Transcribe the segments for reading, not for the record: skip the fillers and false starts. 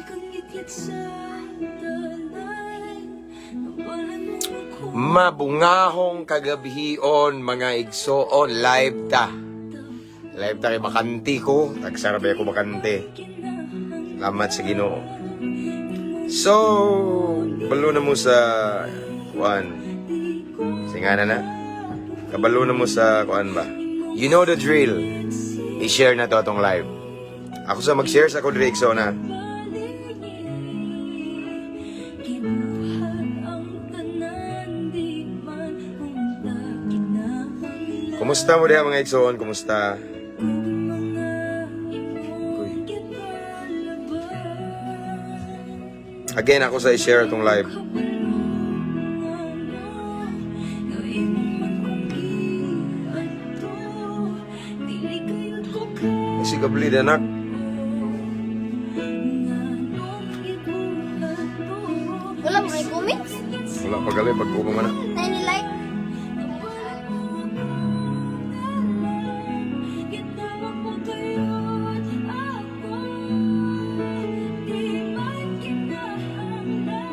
Kang sa dalay. Nawalan mo ako. Mabungahong kagabhion, mga igsoon, live ta. Live ta kay bakante ko. Tagsarabay ako bakante. Salamat sa Ginoo. So, balo na mo sa kuan. Singana na. Kabalo na mo sa kuan ba? You know the drill. I-share na to atong live. Ako sa mag-share sa ko diri, igsoon na. Gibuhat ang tanan, di man unta kinahanglan. Kumusta mo diha, mga igsoon? Kumusta? Kung mga imong gipalaban. Again, ako sa i-share atong live. Kabalo nga imo man kong giadto. Dili kayod ko ka Si Gabli anak. Nganong gibuhat to. Wala mo may comments? Wala pa gali pag man na. Na ni like? Nawalan mo ako Gitawag mo kayod ako. Di man kinahanglan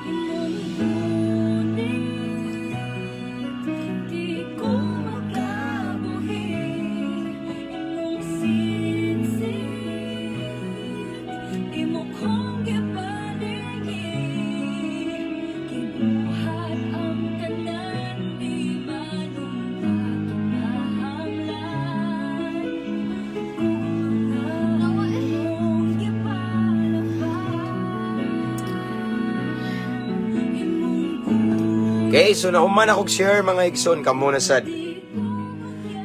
imong kunin. Di ko makabuhi imong sinsing. Imo kong gipaligid. Gibuhat ang tanan, di man unta kinahanglan. Kung mga imong gipalaban. Imong Okay, so nahuman akong share, mga igsoon, kamo na sad.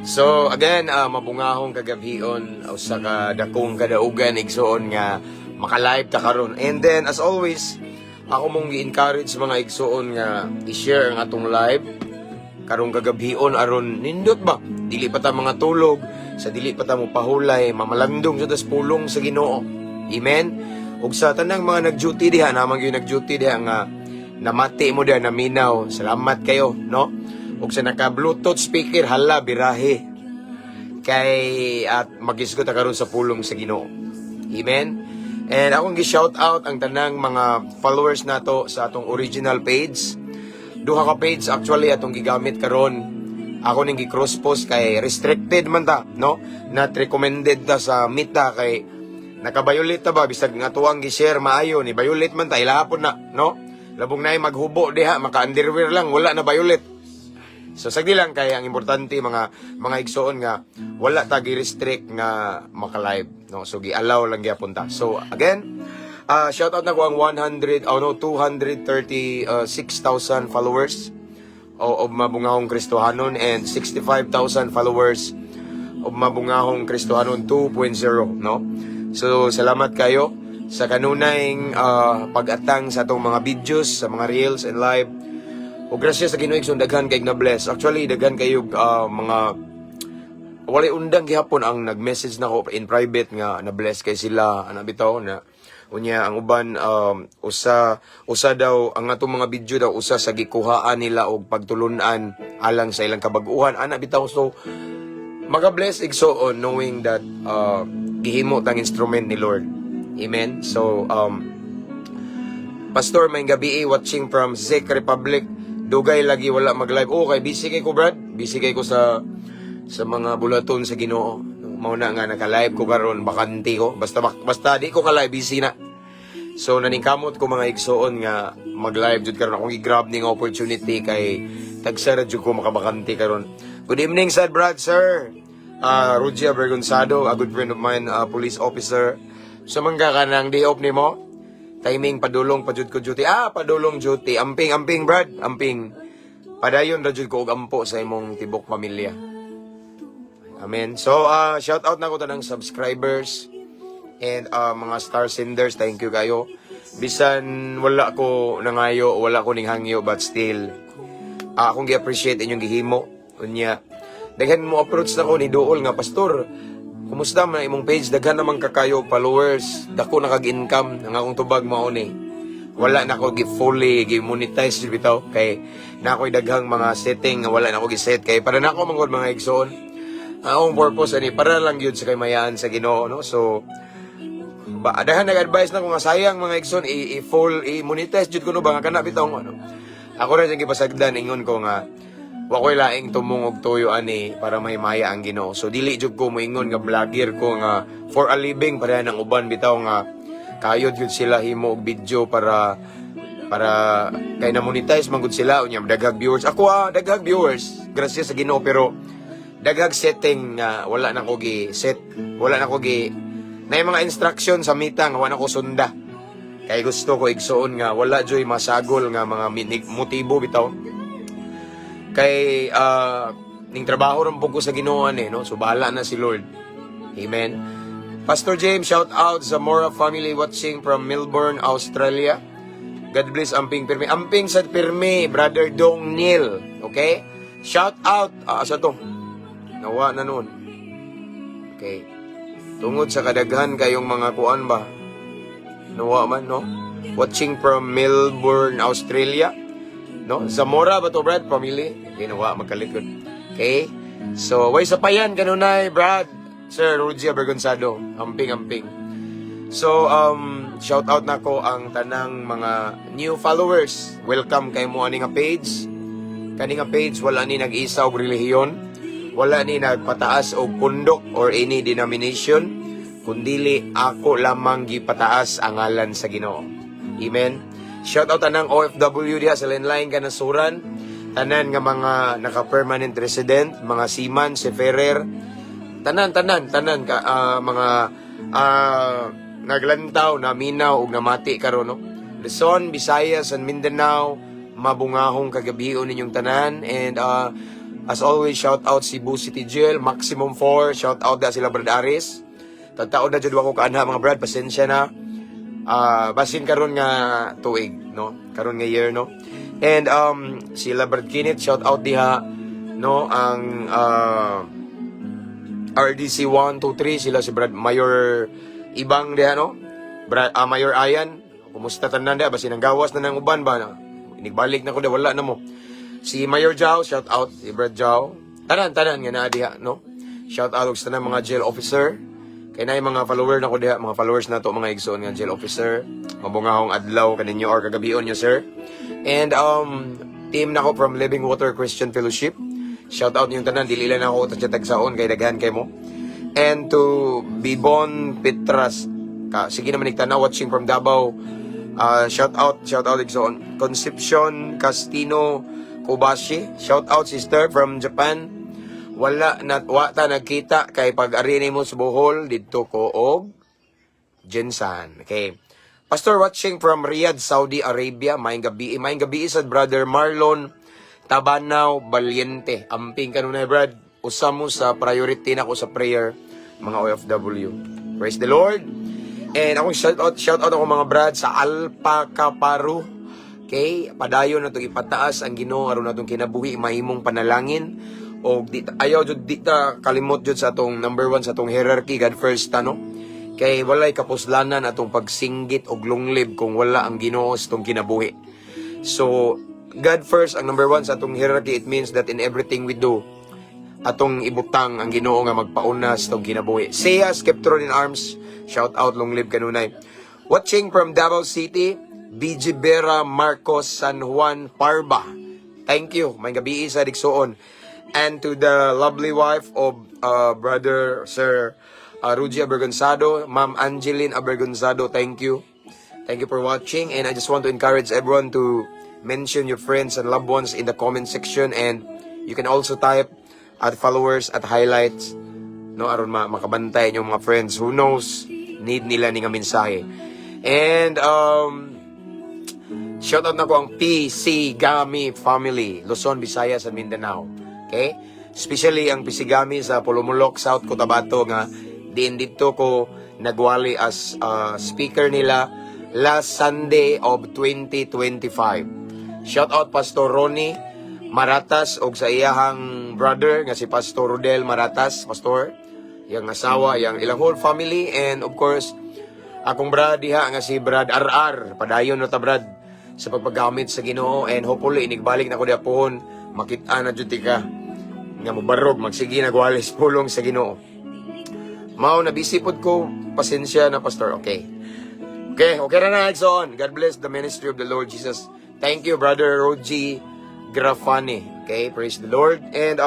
So again, mabungahong kagabhion, usa ka dakong kadaugan, igsoon, nga maka-live ta karon. And then as always, ako mong gi-encourage, mga igsoon, nga i-share ang atong live karong kagabhion aron nindot ba, dili pa ta mga tulog sa dili pa ta mo pahulay, mamalandong sa tas pulong sa Ginoo. Amen. Ug sa tanang mga nag-duty diha, namang gyud nag-duty diha nga namati mo diha, naminaw, salamat kayo, no? Ug sa naka Bluetooth speaker, hala, birahe kay at magisgot ta karon sa pulong sa Ginoo. Amen. And akong gi-shout out ang tanang mga followers nato sa atong original page. Duha ka page actually atong gigamit karon. Ako ning gi-cross post kay restricted man ta, no? Not recommended ta sa Meta kay naka-violate ta ba, bisag nga tuang gi-share maayo ni violate man ta ilahapon na, no? Labong naay maghubo diha, maka-underwear lang, wala na violate. So sagdi lang kay ang importante, mga igsoon, nga wala ta gi-restrict nga maka-live, no? So gi-allow lang gyapon ta. So again, shout out na ko ang 100, oh no, 236,000 followers o of Mabungahong Kristohanon and 65,000 followers of Mabungahong Kristohanon 2.0, no? So salamat kayo sa kanunay pag-atang sa atong mga videos, sa mga reels and live. O grasya sa Ginoo, igsoon, daghan kay na bless. Actually, daghan kayo mga walay undang gihapon ang nag-message nako in private nga na bless kay sila ana bitaw na. Unya ang uban, usa usa daw ang atong mga video daw usa sa gikuhaan nila og pagtulunan alang sa ilang kabag-uhan ana bitaw. So maga-bless, igsoon, knowing that gihimo tang instrument ni Lord. Amen. So Pastor, may gabi, watching from Czech Republic. Dugay lagi wala mag-live. Oh, kay busy kay ko, Brad. Busy kay ko sa mga bulaton sa Ginoo. Mao na nga naka-live ko karon, bakante ko. Basta basta di ko ka-live, busy na. So naningkamot ko, mga igsoon, nga mag-live jud karon. Akong gi-grab ning opportunity kay tagsa ra jud ko makabakante karon. Good evening sad, Brad, sir. Rugia Bergonzado, a good friend of mine, police officer. So mangga ka ng day off nimo? Timing padulong pa jud ko duty. Ah, padulong duty. Amping, amping, Brad, amping. Padayon ra jud ko og ampo sa imong tibok pamilya. Amen. So, shout out na ko tanang subscribers and mga star senders. Thank you kayo. Bisan wala ko nangayo, wala ko ning hangyo, but still, akong gi-appreciate inyong gihimo. Unya, daghan mo approach na ko ni Duol nga, "Pastor, kumusta man ang imong page? Daghan naman kakayo followers, dako na kag income." Ang akong tubag mao ni, wala na ko gi fully gi monetize bitaw kay na ako'y daghang mga setting nga wala na ko gi-set kay para na ako manggod, mga igsoon. Ang akong purpose ani para lang gyud sa kaymayaan sa Ginoo, no? So Ba, daghan nag-advise na ko nga sayang, mga igsoon, i-full i-monetize jud kuno ba nga kana bitaw ano. Ako ra siyang gipasagdan, ingon ko nga wa ko'y laing tumong og tuyo ani para mahimaya ang Ginoo. So dili jud ko moingon nga vlogger ko nga for a living pareha ng uban bitaw nga kayod jud sila himo og video para kay na monetize man gud sila, unya daghag viewers. Ako daghag viewers, grasya sa Ginoo, pero daghag setting nga wala na ko gi set, wala na ko gi na mga instruction sa Meta nga wala na ko sunda. Kay gusto ko, igsuon, nga wala joy masagol nga mga motibo bitaw. Kay ning trabaho ron po ko sa Ginoo eh, no? So bahala na si Lord. Amen. Pastor James, shout out Zamora family watching from Melbourne, Australia. God bless, amping pirmi. Amping sa pirmi, Brother Dong Neil. Okay? Shout out. Ah, asa to? Nawa na noon. Okay. Tungod sa kadaghan kayong mga kuan ba? Nawa man, no? Watching from Melbourne, Australia. No? Zamora ba to, Brad? Family? Ginawa, magkalikod. Okay? So, way sa payan, kanunay, Brad. Sir Rugia Bergonzado. Amping, amping. So, shout out nako ang tanang mga new followers. Welcome kay mo ani nga page. Kani nga page, wala ni nag-isa og relihiyon. Wala ni nagpataas og pundok or any denomination. Kundili ako lamang gipataas ang ngalan sa Ginoo. Amen. Shout out tanang OFW diha sa lain-lain kanasuran. Tanan nga mga naka-permanent resident, mga seaman, seafarer, tanan tanan tanan ka mga naglantaw, naminaw ug namati karon, no? Luzon, Visayas and Mindanao, mabungahong kagabion ninyong tanan and as always, shout out Cebu City Jail, Maximum 4, shout out da sila Brad Aris. Tagtaod na jud ko kaanha, mga brad, pasensya na. Basin karon nga tuig, no? Karon nga year, no? And sila Brad Kenneth, shout out diha, no? Ang RDC 1, 2, 3, sila si Brad Mayor Ibang diha, no? Brad, Mayor Ayan, kumusta tanan diha? Basin ang gawas na ng uban ba? Na? Inigbalik na ko diha, wala na mo. Si Mayor Jao, shout out, si Brad Jao. Tanan, tanan nga naa diha, no? Shout out sa tanan mga jail officer. Kay na mga follower na ko diha, mga followers na to, mga igsoon nga jail officer. Mabungahong adlaw kaninyo or kagabion niyo, sir. And team nako from Living Water Christian Fellowship. Shout out yung tanan, dili lang ako ta tagsaon kay daghan kay mo. And to Bibon Petras, ka, sige naman tanaw, watching from Davao. Shout out, shout out igsoon. Concepcion Castino Kobashi, shout out sister from Japan. Wala na wa ta nagkita kay pag ari nimo sa Bohol didto ko og GenSan. Okay. Pastor, watching from Riyadh, Saudi Arabia. Maayong gabi. Maayong gabi sa Brother Marlon Tabanaw Valiente. Amping kanunay, Brad. Usa mo sa priority nako sa prayer, mga OFW. Praise the Lord. And akong shout out ako, mga brad, sa Alpa Kaparu. Okay, padayon natong ipataas ang Ginoo aron natong kinabuhi mahimong panalangin og di ayaw jud di ta kalimot jud sa atong number one sa atong hierarchy, God first ta, no? Kay walay kapuslanan atong pagsinggit og lunglib kung wala ang Ginoo sa atong kinabuhi. So God first ang number one sa atong hierarchy. It means that in everything we do, atong ibutang ang Ginoo nga magpauna sa atong kinabuhi. Siya Skeptron in Arms, shout out, long live kanunay. Watching from Davao City, BG Vera Marcos San Juan Parba. Thank you. Maayong gabi sa igsoon. And to the lovely wife of Brother Sir Rugi Abergonzado, Ma'am Angeline Abergonzado, thank you. Thank you for watching, and I just want to encourage everyone to mention your friends and loved ones in the comment section, and you can also type at followers at highlights, no, aron ma makabantay inyong mga friends. Who knows, need nila ni nga mensahe. And shout out na ko ang PC Gami family, Luzon, Visayas and Mindanao. Okay? Especially ang PC Gami sa Polomolok, South Cotabato nga diin dito ko nagwali as speaker nila last Sunday of 2025. Shout out Pastor Ronnie Maratas og sa iyahang brother nga si Pastor Rodel Maratas, pastor, yang asawa, yang ilang whole family, and of course akong brad diha nga si Brad RR. Padayon na ta, Brad, sa pagpagamit sa Ginoo, and hopefully inigbalik na ko diha pohon, makita na jud ka nga mobarog magsige nagwalis pulong sa Ginoo. Mao na busy pod ko, pasensya na, Pastor. Okay. Okay ra na, igsoon. God bless the ministry of the Lord Jesus. Thank you, Brother Roji Grafani. Okay, praise the Lord. And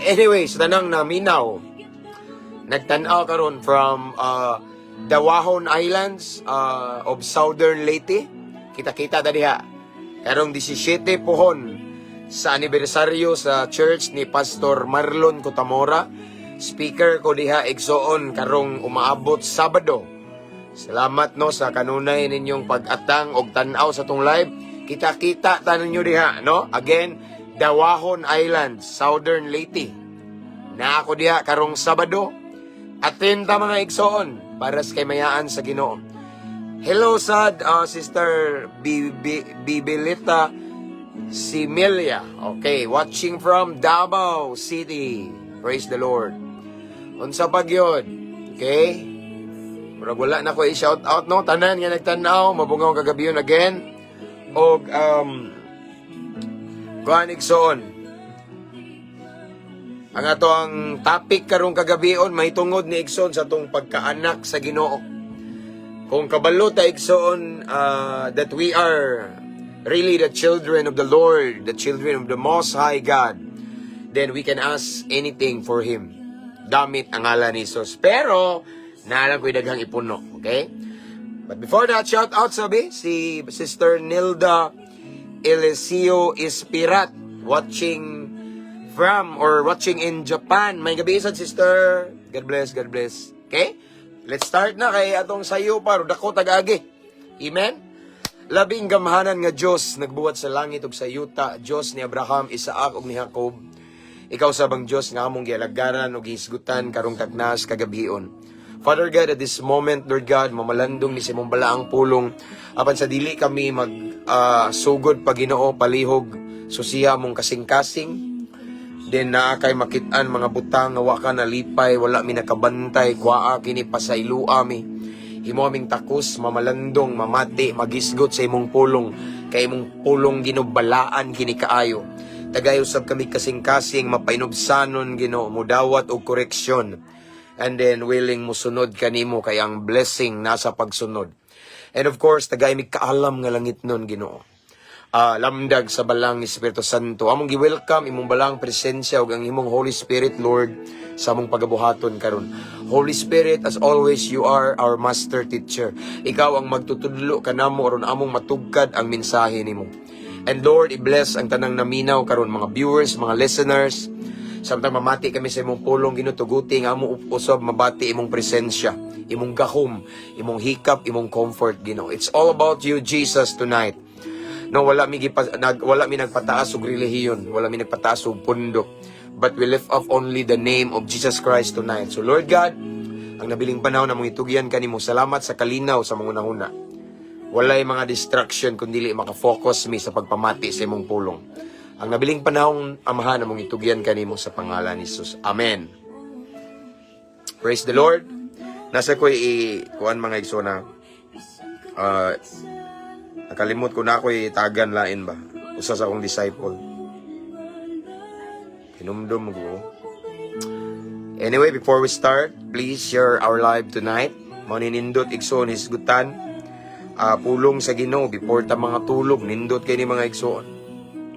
anyway, sa tanang naminaw, nagtan-aw karon from Dawahon Islands of Southern Leyte. Kita-kita ta diha. Karong 17 pohon sa anibersaryo sa church ni Pastor Marlon Cotamora. Speaker ko diha, igsoon, karong umaabot Sabado. Salamat, no, sa kanunay ninyong pag-atang og tan-aw sa tong live. Kita-kita ta ninyo diha, no? Again, Dawahon Islands, Southern Leyte. Na ako diha karong Sabado. Attend ta, mga igsoon, para sa kaymayaan sa Ginoo. Hello sad Sister Bibilita Similia. Okay, watching from Davao City. Praise the Lord. Unsa pa gyud? Okay? Murag wala na ko i-shout out, no. Tanan nga nagtan-aw, mabungaw kagabion again. Og kuan, igsoon. Ang ato ang topic karong kagabion mahitungod ni, igsoon, sa atong pagkaanak sa Ginoo. Kung kabalo ta, igsoon, that we are really the children of the Lord, the children of the Most High God, then we can ask anything for Him. Gamit ang ngalan ni Jesus. Pero, naa lang ko'y daghang ipuno. Okay? But before that, shout out sabi, si Sister Nilda Eliseo Espirat, watching from or watching in Japan. Maayong gabii sad, sister. God bless, God bless. Okay? Let's start na kay atong sayo pa dako tagagi. Amen? Labing gamhanan nga Dios, nagbuhat sa langit ug sa yuta, Dios ni Abraham, Isaac ug ni Jacob. Ikaw sabang Dios nga among gialagaran ug gihisgutan karong taknas kagabhion. Father God, at this moment, Lord God, mamalandong mi sa imong balaang pulong. Apan sa dili kami mag sugod pa, Ginoo, palihog susiha mong kasing-kasing. Then naa kay makit-an mga butang nga wa ka nalipay, wala mi nakabantay, kuaa kini, pasaylua mi. Himo aming takos, mamalandong, mamati, magisgot sa imong pulong, kay imong pulong, Ginoo, balaan kini kaayo. Tagay usab kami kasing-kasing, mapainubsanon, Ginoo, mudawat og koreksyon. And then willing musunod kanimo kay ang blessing nasa pagsunod. And of course, tagay mi kaalam nga langit nun, Ginoo. Lamdag sa balang Espiritu Santo. Among gi-welcome imong balang presensya ug ang imong Holy Spirit, Lord, sa among pagabuhaton karon. Holy Spirit, as always, you are our master teacher. Ikaw ang magtutudlo kanamo aron among matugkad ang mensahe nimo. And Lord, i-bless ang tanang naminaw karon, mga viewers, mga listeners. Samtang mamati kami sa imong pulong, Ginoo, tuguti nga amo usab mabati imong presensya, imong gahom, imong hikap, imong comfort, Ginoo. It's all about you, Jesus, tonight. No, wala mi nagpataas og relihiyon, wala mi nagpataas og pundo. But we lift up only the name of Jesus Christ tonight. So Lord God, ang nabiling panahon namong itugyan kanimo. Salamat sa kalinaw sa mga hunahuna. Walay mga distraction kun dili makafocus mi sa pagpamati sa imong pulong. Ang nabiling panahon, Amahan, namong itugyan kanimo sa pangalan ni Jesus. Amen. Praise the Lord. Nasa ko'y i kuan, mga igsoon? Nakalimot ko na ako'y tagan lain ba? Usa sa akong disciple. Hinumdum ko. Anyway, before we start, please share our live tonight. Mao ni nindot, igsoon, hisgutan. Pulong sa Ginoo before ta mga tulog, nindot kay ni, mga igsoon.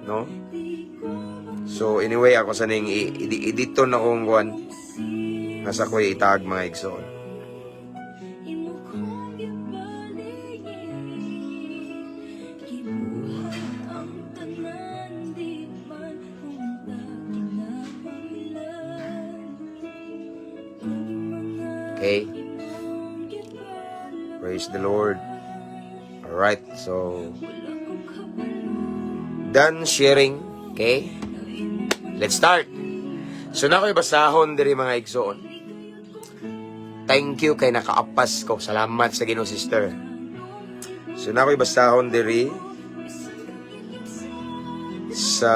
No? So anyway, ako sa ning i-edito na kong kuan. Nasa ko'y itag, mga igsoon. Imo kong gipaligid, gibuhat ang tanan, di man unta kinahanglan. Mga imong gipalabas. Praise the Lord. Alright, so Wala ko kabalo done sharing. Okay? Let's start. So na ko'y basahon diri, mga igsoon. Thank you kay nakaapas ko. Salamat sa Ginoo, sister. So na ko'y basahon diri sa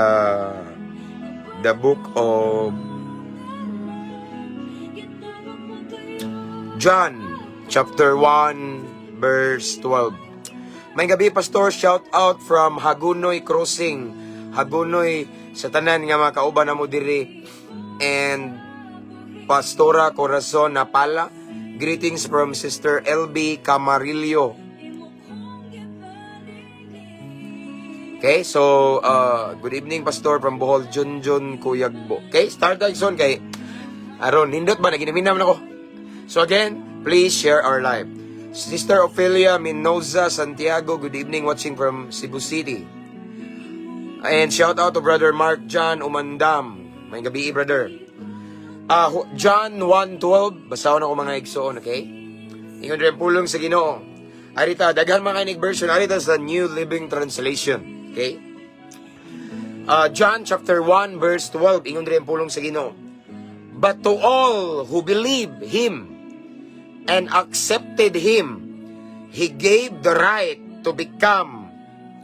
the book of John chapter 1 verse 12. Maayong gabii, Pastor, shout out from Hagonoy Crossing. Hagonoy sa tanan nga mga kauban namo diri. And Pastora Corazon Napala. Greetings from Sister LB Camarillo. Okay, so good evening, Pastor from Bohol, Junjun Kuyagbo. Okay, start tayo soon kay aron nindot ba naginaminam na ko. So again, please share our live. Sister Ophelia Minoza Santiago, good evening, watching from Cebu City. And shout out to Brother Mark John Umandam. Maayong gabii, brother. John 1:12, basahon ako, mga igsoon, okay? Ingon rin pulong sa Ginoo. Arita, daghan mga inig version, arita sa New Living Translation, okay? John chapter 1 verse 12, ingon rin pulong sa Ginoo. "But to all who believe him and accepted him, he gave the right to become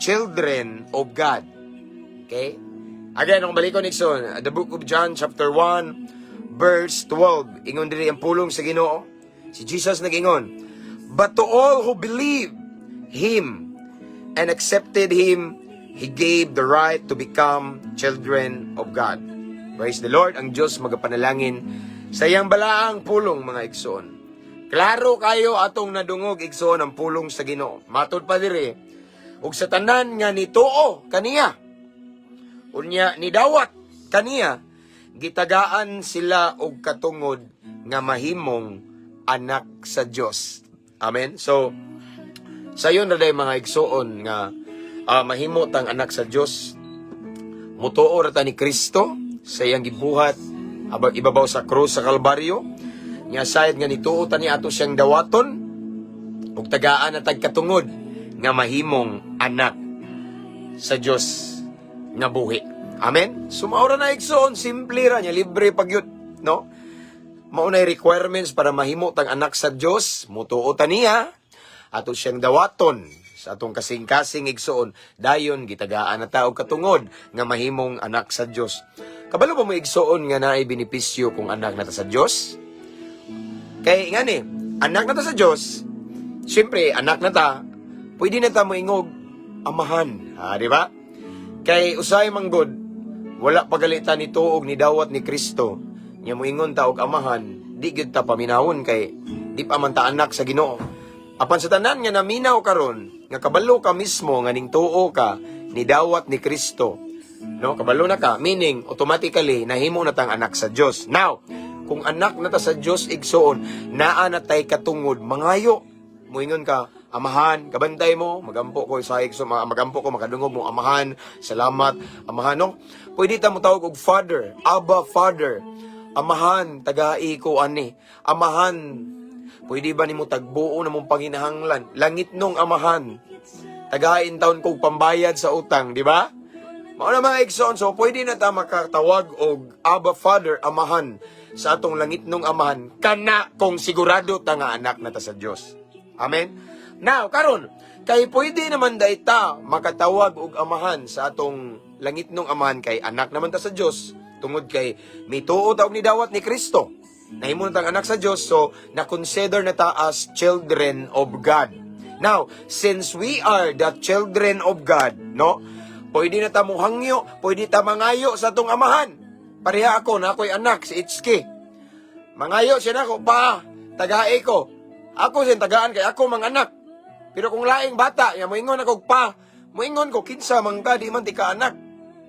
children of God." Okay? Again, kung balik ko, Nixon, the book of John chapter 1 verse 12. Ingon diri ang pulong sa Ginoo. Si Jesus nag-ingon, "But to all who believe him and accepted him, he gave the right to become children of God." Praise the Lord, ang Diyos magapanalangin sa iyang balaang pulong, mga igsoon. Klaro kayo atong nadungog, igsoon, ang pulong sa Ginoo. Matod pa diri, ug sa tanan nga nituo kaniya, unya nidawat kaniya, gitagaan sila og katungod nga mahimong anak sa Dios. Amen. So sayon ra day, mga igsoon, nga mahimo tang anak sa Dios. Mutuo ra ta ni Kristo sa iyang gibuhat abag ibabaw sa krus sa Kalbaryo. Nya sayad nga nituo ta ni ato siyang dawaton ug tagaan na tag katungod nga mahimong anak sa Dios nga buhi. Amen. So mao ra na, igsoon, simple ra nya, libre pag yun, no? Mao na requirements para mahimo tang anak sa Dios, mutuo ta niya, ato siyang dawaton sa atong kasing-kasing, igsoon, dayon gitagaan na ta og katungod nga mahimong anak sa Dios. Kabalo ba mo, igsoon, nga naay benepisyo kung anak na ta sa Dios? Kay ngani, anak na ta sa Dios, siyempre anak na ta, pwede na ta moingog amahan, ha, di ba? Kay usay manggod, wala pagalita ni tuog ni dawat ni Kristo, nya moingon ta og amahan, di gyud ta paminawon kay di pa man ta anak sa Ginoo. Apan sa tanan nga naminaw karon, nga kabalo ka mismo nga ning tuo ka ni dawat ni Kristo, no, kabalo na ka, meaning automatically nahimo na tang anak sa Dios. Now, kung anak na ta sa Dios, igsoon, naa na tay katungod mangayo. Moingon ka, "Amahan, kabantay mo," magampo ko sa igso, magampo ko, makadungog mo, "Amahan, salamat, Amahan," no? Pwede ta mo tawag og Father, Abba Father. "Amahan, tagai ko ani. Amahan, pwede ba nimo tagbuo na mong panginahanglan? Langit nung Amahan. Tagain taon kog pambayad sa utang," di ba? Mao na, mga igsoon, so pwede na ta makatawag og Abba Father, Amahan, sa atong langit nung Amahan, kana kung sigurado ta nga anak na ta sa Dios. Amen? Now, karon, kay pwede naman day ta makatawag og Amahan sa atong langit nung Amahan kay anak naman ta sa Dios, tungod kay mituo ta og nidawat ni Kristo. Nahimo na tang anak sa Dios, so na-consider na ta as children of God. Now, since we are the children of God, no? Pwede na ta mohangyo, pwede ta mangayo sa atong amahan. Pareha ako, na ako'y anak, si Itchke. Mangayo siya nako, "Pa, tagae ko." Ako siyang tagaan kay ako mang anak. Pero kung laing bata, ya moingon ako, "Pa," moingon ko, "Kinsa man ka, di man ti ka anak."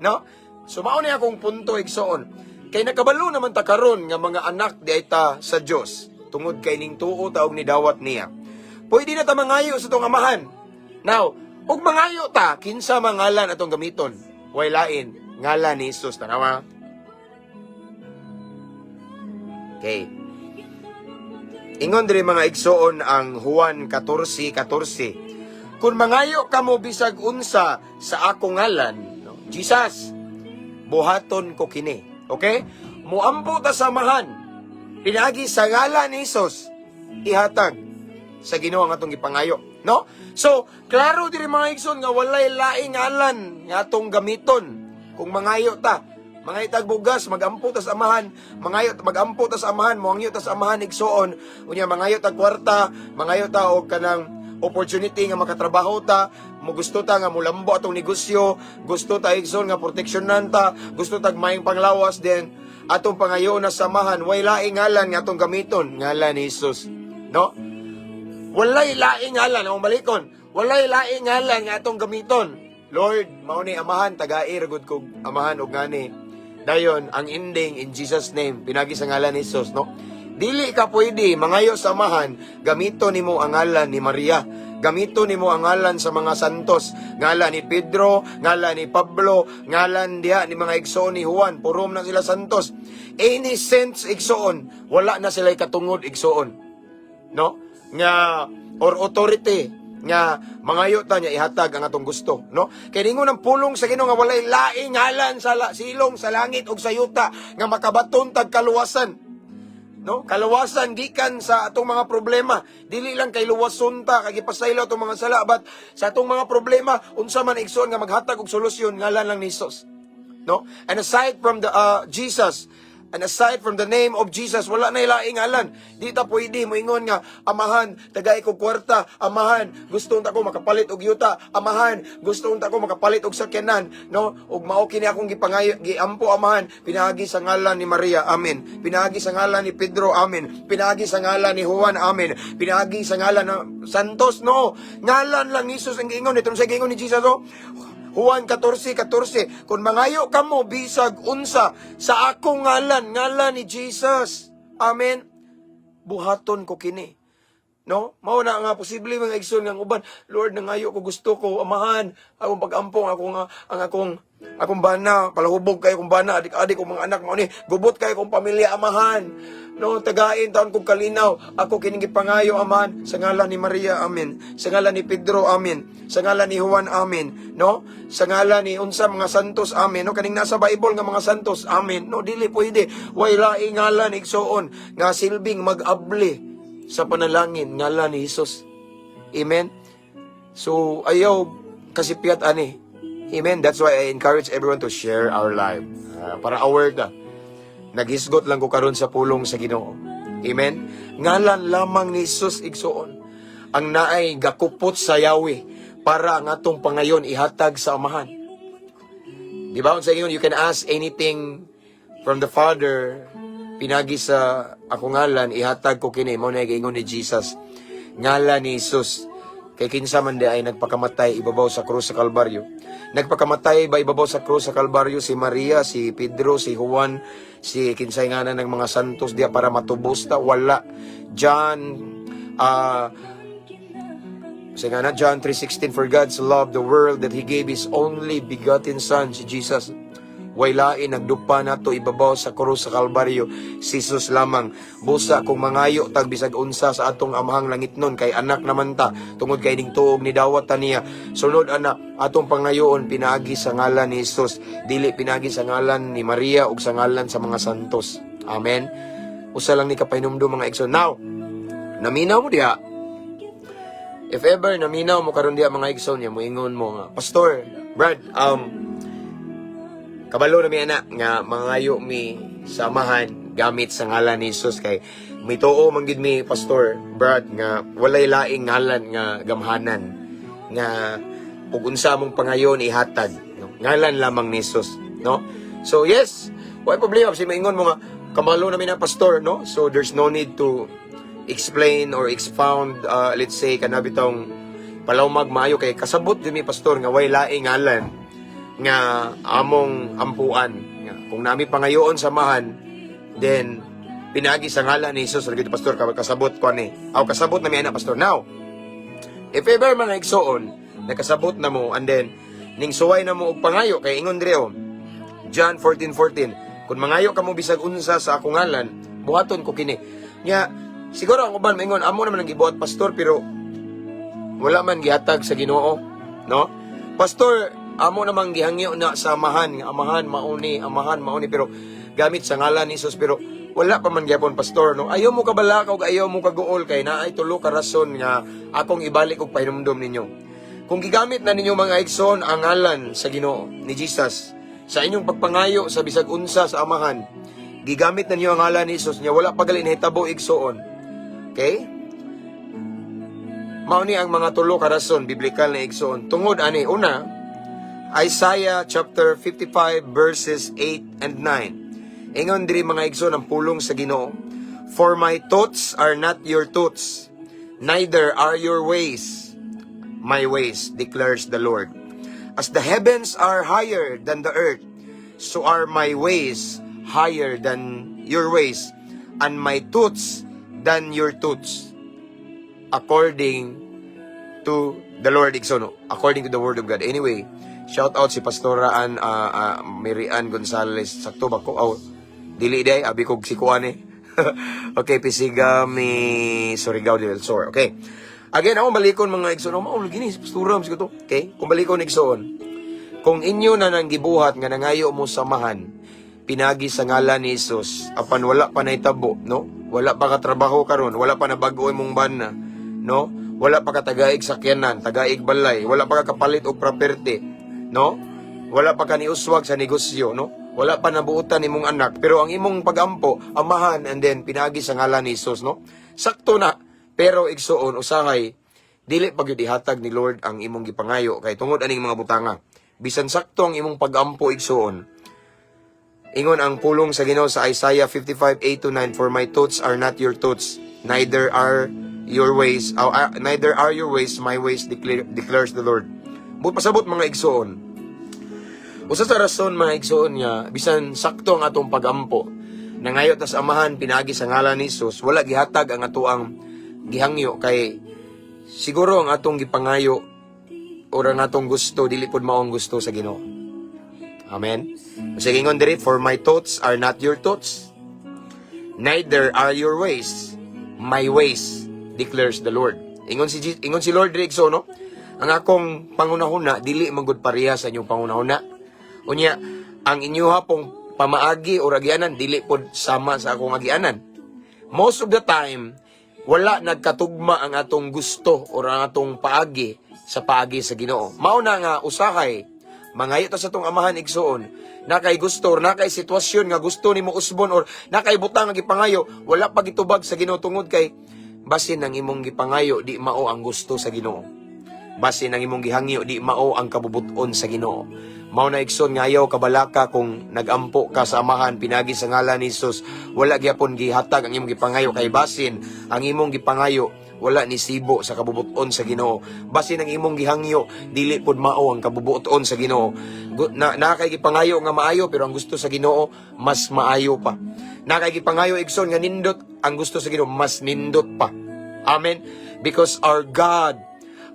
No? So mao ni akong punto, igsoon. Kay nakabalo naman ta karon nga mga anak di ay ta sa Dios tungod kay ning tuo ta og nidawat niya. Pwede na ta mangayo sa atong amahan. Now, ug mangayo ta, kinsa mangalan atong gamiton? Way lain, ngalan ni Jesus, tanawa. Okay. Ingon diri, mga igsoon, ang Juan 14:14. "Kung mangayo kamo bisag unsa sa akong ngalan," no, Jesus, "buhaton ko kini." Okay? Muampo ta sa Amahan. Pinagi sa ngalan ni Jesus, ihatag sa Ginoo ang atong gipangayo, no? So, klaro diri, mga igsoon, nga walay laing ngalan nga atong gamiton kung mangayo ta. Mangayo tag bugas, magampo ta sa Amahan, mangayo magampo ta sa Amahan, moangyo ta sa Amahan, igsoon. Unya mangayo tag kwarta, mangayo ta og kanang Opportunity nga makatrabaho ta, mo gusto ta nga mulambo atong negosyo, gusto ta, igsoon, nga proteksyonan ta, gusto tag maayong panglawas, then atong pangayo na sa Amahan, way laing ngalan nga atong gamiton, ngalan ni Jesus. No? Walay laing ngalan, akong balikon. Walay laing ngalan nga atong gamiton. Lord, mao ni Amahan, tagai ra gud kog Amahan og ngani. Dayon, ang ending, in Jesus' name, pinagi sa ngalan ni Jesus, no? Dili ka pwede mangayo sa Amahan, gamito nimo ang ngalan ni Maria. Gamito nimo ang ngalan sa mga santos, ngalan ni Pedro, ngalan ni Pablo, ngalan diha ni mga igsoon ni Juan, purom na sila santos. Any saints, igsoon, wala na sila katungod, igsoon, no? Nga or authority nga mangayo ta niya ihatag ang atong gusto, no? Kay ningon ang pulong sa Ginoo nga walay laing ngalan sa silong sa langit ug sa yuta nga makabaton tag kaluwasan. No? Kaluwasan gikan sa atong mga problema. Dili lang kay luwason ta kay gipasaylo atong mga sala, but sa atong mga problema, unsa man, igsoon, nga maghatag og solusyon, ngalan lang ni Jesus. No? And aside from the Jesus, and aside from the name of Jesus, wala na laing ngalan. Di ta pwede moingon nga, "Amahan, tagay ko kwarta. Amahan, gusto unta ko makapalit og yuta. Amahan, gusto unta ko makapalit og sakyanan." No? Ug mao kini akong gipangayo, giampo, Amahan, pinaagi sa ngalan ni Maria. Amen. Pinaagi sa ngalan ni Pedro. Amen. Pinaagi sa ngalan ni Juan. Amen. Pinaagi sa ngalan ng Santos. No. Ngalan lang ni Jesus ang giingon. Itong sa giingon ni Jesus, oh. Juan 14:14, "Kung mangayo kamo bisag unsa sa akong ngalan," ngalan ni Jesus. Amen. "Buhaton ko kini." No? Mao na nga posible, mga igsoon, nga ang uban, "Lord, nangayo ko, gusto ko, Amahan, akong pag-ampong, ako nga ang akong akong bana, palahubog kayo kong bana, adik-adik kong mga anak mao ni, gubot kayo kong pamilya, Amahan. No, tagain taon kong kalinaw. Ako kining gipangayo, Amahan, sa ngalan ni Maria, amen. Sa ngalan ni Pedro, amen. Sa ngalan ni Juan, amen. No? Sa ngalan ni unsa mga santos, amen. No, kaning nasa Bible nga mga santos, amen." No, dili pwede. Way laing ngalan, igsoon, nga silbing mag-abli sa panalangin, ngalan ni Jesus. Amen. So, ayaw kasipyat ani. Amen. That's why I encourage everyone to share our live. Para aware ka. Naghisgot lang ko karon sa pulong sa Ginoo. Amen. Ngalan lamang ni Jesus, igsoon, ang naay gakupot sa Yahweh para ang atong pangayon ihatag sa Amahan. Di ba? Sa ingon, "You can ask anything from the Father, pinagi sa akong ngalan, ihatag ko kini." Mao na giingon ni Jesus. Ngalan ni Jesus. Kay kinsa man di ay nagpakamatay ibabaw sa krus sa Kalbaryo? Nagpakamatay ba ibabaw sa krus sa Kalbaryo si Maria, si Pedro, si Juan, si kinsay ngalan ng mga santos diya para matubos ta? Wala. John sa nga na, John 3:16, "For God so loved the world that He gave His only begotten Son," si Jesus. Way lain nagdupa nato ibabaw sa krus sa Kalbaryo, si Jesus lamang. Busa kung mangayo tag bisag unsa sa atong Amahang langitnon, kay anak naman ta tungod kay ning tuog ni dawat ta niya. Sunod ana, atong pangayoon pinaagi sa ngalan ni Jesus, dili pinaagi sa ngalan ni Maria ug sa ngalan sa mga santos. Amen. Usa lang ni kapahinumdum, mga igsoon. Now, naminaw mo diha. If ever naminaw mo karon diha, mga igsoon niya, moingon mo nga, "Pastor, Brad, kabalo na mi ana nga mangayo mi sa Amahan gamit sa ngalan ni Jesus kay mituo man gid mi, Pastor Brad, nga walay laing ngalan nga gamhanan nga ug unsa mong pangayon ihatag, no? Ngalan lamang ni Jesus," no? So yes, why problema si maingon mo nga kabalo na mi na, Pastor, no? So there's no need to explain or expound, let's say kana bitong palawmag maayo kay kasabot jud mi, Pastor, nga way laing ngalan nga among ampuan nga kung nami pangayoon sa Amahan, then pinagi sa ngalan ni Jesus ra gid, Pastor, kasabot ko ani aw kasabot na mi ana, Pastor." Now, if ever, mga igsoon, nakasabot na mo and then ning suway na mo og pangayo, kay ingon dire oh, John 14:14, "Kung mangayo kamo bisag unsa sa akong ngalan, buhaton ko kini." Nya siguro ang uban maingon, "Amo naman ang gibuhat, Pastor, pero wala man gihatag sa Ginoo, no? Pastor, amo namang gihangyo na sa Amahan nga, Amahan, mauni, Amahan, mauni, pero gamit sa ngalan ni Jesus, pero wala pa man gyapon, Pastor," no? Ayaw mo kabalaka ug ayaw mo kaguol kay naay tulo ka rason nga akong ibalik og pahinumdom ninyo. Kung gigamit na ninyo, mga igsoon, ang ngalan sa Ginoo ni Jesus sa inyong pagpangayo sa bisag unsa sa Amahan, gigamit na ninyo ang ngalan ni Jesus niya, wala pa gali nahitabo, igsoon. Okay? Mao ni ang mga tulo ka rason biblikal na, igsoon. Tungod ani, una, Isaiah chapter 55 verses 8 and 9. Ingon diri, mga igsoon, ang pulong sa Ginoo, "For my thoughts are not your thoughts, neither are your ways my ways, declares the Lord. As the heavens are higher than the earth, so are my ways higher than your ways, and my thoughts than your thoughts." According to the Lord, igsoon, no? According to the Word of God. Anyway, shout out si Pastora Ann Mary Ann Gonzales. Sakto ba ko? Oh, dili day, abi kog si kuan eh. Okay, Pisigami Surigao del Sur. Okay. Again, ako balikon, mga igsoon. Oh, mao lagi ni si Pastora siguro to. Okay? Kung balikon, igsoon, kung inyo na nang gibuhat nga nangayo mo sa Amahan, pinagi sa ngalan ni Jesus, apan wala pa nahitabo, no? Wala pa katrabaho karon, wala pa nabago imong bana, no? Wala pa katagaig sakyanan, tagaig balay, wala pa ka kapalit og property, no? Wala pa ka niuswag sa negosyo, no? Wala pa nabuotan imong anak, pero ang imong pagampo, Amahan, and then pinagi sa ngalan ni Jesus, no? Sakto na. Pero igsoon, usahay dili pa gyud ihatag ni Lord ang imong gipangayo kay tungod aning mga butanga. Bisan sakto ang imong pagampo, igsoon, ingon ang pulong sa Ginoo sa Isaiah 55:8 to 9, "For my thoughts are not your thoughts, neither are your ways my ways, declares the Lord." But pasabot, mga igsoon, usa sa rason, mga igsoon, nga bisan sakto ang atong pagampo, nangayo ta sa Amahan pinagi sa ngalan ni Jesus, wala gihatag ang atoang gihangyo kay siguro ang atong gipangayo or ang atong gusto dili pud mao ang gusto sa Ginoo. Amen. Sige, ingon diri, "For my thoughts are not your thoughts, neither are your ways my ways, declares the Lord." Ingon si Lord diri, so no? Ang akong pangunahuna dili man gud pareha sa inyong pangunahuna. Unya, ang inyuha pong pamaagi o agianan dili pod sama sa akong agianan. Most of the time, wala nagkatugma ang atong gusto o ang atong paagi sa paagi sa Ginoo. Mao na nga usahay mangayo ta sa atong Amahan, igsoon, na kay gusto or na kay sitwasyon nga gusto nimo usbon or na kay butang nga gipangayo, wala pa gitubag sa Ginoo tungod kay basin ang imong gipangayo di mao ang gusto sa Ginoo. Basin ang imong gihangyo di mao ang kabubuton sa Ginoo. Mao na, igsoon, nga ayaw kabalaka kung nagampo ka sa Amahan pinagi sa ngalan ni Jesus, wala gyapon gihatag ang imong gipangayo kay basin ang imong gipangayo wala ni sibo sa kabubuton sa Ginoo. Basin ang imong gihangyo dili pud mao ang kabubuton sa Ginoo. Na kay gipangayo nga maayo, pero ang gusto sa Ginoo mas maayo pa. Na kay gipangayo, igsoon, nga nindot, ang gusto sa Ginoo mas nindot pa. Amen. Because our God,